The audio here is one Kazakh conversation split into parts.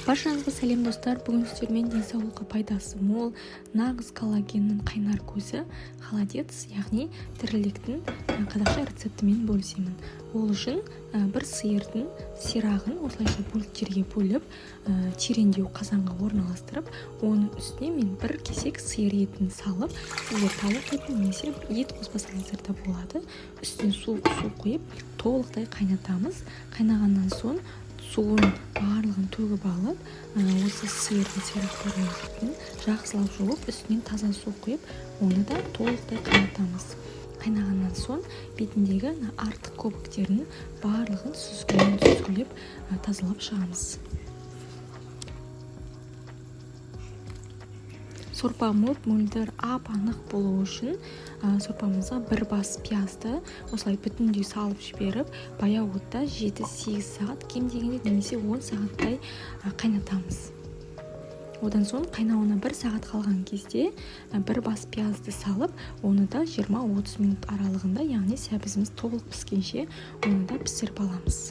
Баршаңызға сәлем, достар! Бүгін сіздермен денсаулыққа пайдасы мол, нағыз коллагеннің қайнар көзі холодец, яғни тіріліктің қазақша рецептімен бөлісемін. Ол үшін бір сиырдың сирағын осылайша бөліктерге бөліп, тереңдеу қазанға орналастырып, оның үстіне мен бір кесек сиыр етін салып, сіздер тауық етін немесе ет қоспасаңыздар да болады. Үстіне суық су құйып, толықтай қайнатамыз. Қайнағаннан соң суын барлығын төгіп алып, осы сиырдың сирақтарын, етін жақсылап жуып, үстінен таза су құйып, оны да толықтай қайнатамыз. Қайнағаннан соң бетіндегі артық көбіктерінің барлығын сүзгімен сүзгілеп, тазалап шығамыз. Сорпа мөп-мөлдір, ап-анық болуы үшін сорпамызға бір бас пиязды осылай бүтіндей салып жіберіп, баяу отта 7-8 сағат кем дегенде немесе 10 сағаттай қайнатамыз. Одан соң қайнауына 1 сағат қалған кезде бір бас пиязды салып, оны да 20-30 минут аралығында, яғни сәбізіміз толық піскенше, оны да пісіріп аламыз.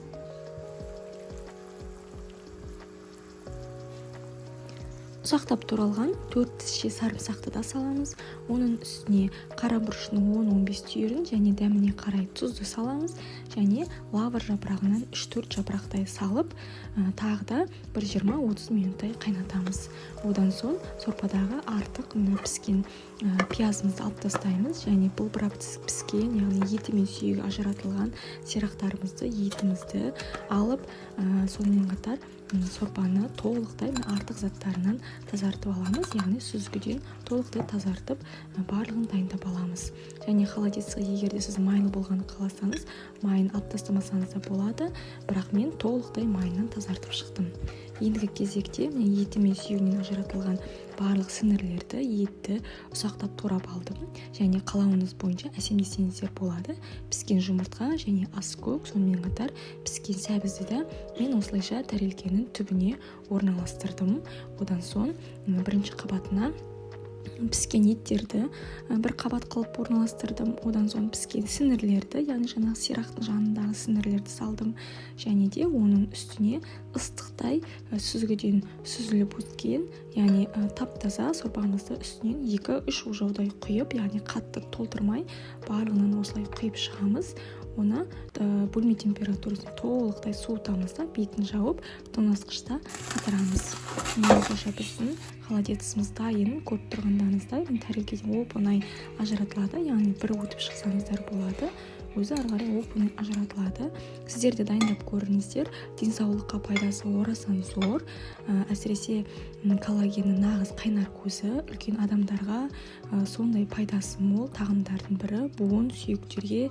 Ұсақтап туралған 4 тісше сарымсақты да саламыз. Оның үстіне қара бұрыштың 10-15 түйірін және дәміне қарай тұзды саламыз және лавр жапырағынан 3-4 жапырақтай салып, тағы да бір 20-30 минуттай қайнатамыз. Одан соң сорпадағы артық мына піскен пиязымызды алып тастаймыз және былбырап піскен, яғни еті мен сүйегі ажыратылған сирақтарымызды, етімізді алып, сонымен қатар сорпаны толықтай артық заттарынан тазартып аламыз, яғни сүзгіден толықтай тазартып, барлығын дайындап аламыз. Және холодецті егер де сіз майлы болғанын қаласаңыз, майын алып тастамасаңыз да болады, бірақ мен толықтай майынан тазартып шықтым. Ендігі кезекте міне еті мен сүйегінен ажыратылған барлық сіңірлерді, етті ұсақтап турап алдым және қалауыңыз бойынша әсемдесеңіздер болады. Піскен жұмыртқа және аскөк, сонымен қатар піскен сәбізді де мен осылайша тәрелкенің түбіне орналастырдым. Одан соң бірінші қабатына піскен еттерді бір қабат қылып орналастырдым. Одан соң піскен сіңірлерді, яғни жаңағы сирақтың жанындағы сіңірлерді салдым және де оның үстіне ыстықтай сүзгіден сүзіліп өткен, яғни тап-таза сорпамызды үстінен 2-3 ожаудай құйып, яғни қатты толтырмай, барлығынан осылай құйып шығамыз. Оны бөлме температурасында толықтай суытамыз да, бетін жауып, тоңазытқышта қатырамыз. Міне, осылайша біздің холодеціміз дайын. Көріп тұрғандарыңыздай, мына тәрелкеден оп-оңай ажыратылады, яғни бір өтіп шықсаңыздар болады, өзі ары қарай оп-оңай ажыратылады. Сіздер де дайындап көріңіздер, денсаулыққа пайдасы орасан зор. Әсіресе коллагеннің нағыз қайнар көзі, үлкен адамдарға сондай пайдасы мол тағамдардың бірі, буын сүйектерге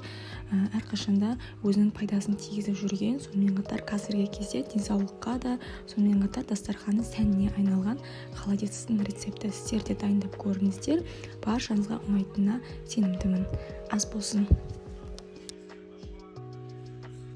әрқашанда өзінің пайдасын тигізіп жүрген, сонымен қатар қазіргі кезде денсаулыққа да, сонымен қатар дастарханның сәніне айналған холодецтің рецепті. Сіздер де дайындап көріңіздер, баршаңызға ұнайтынына сенімдімін. Ас болсын.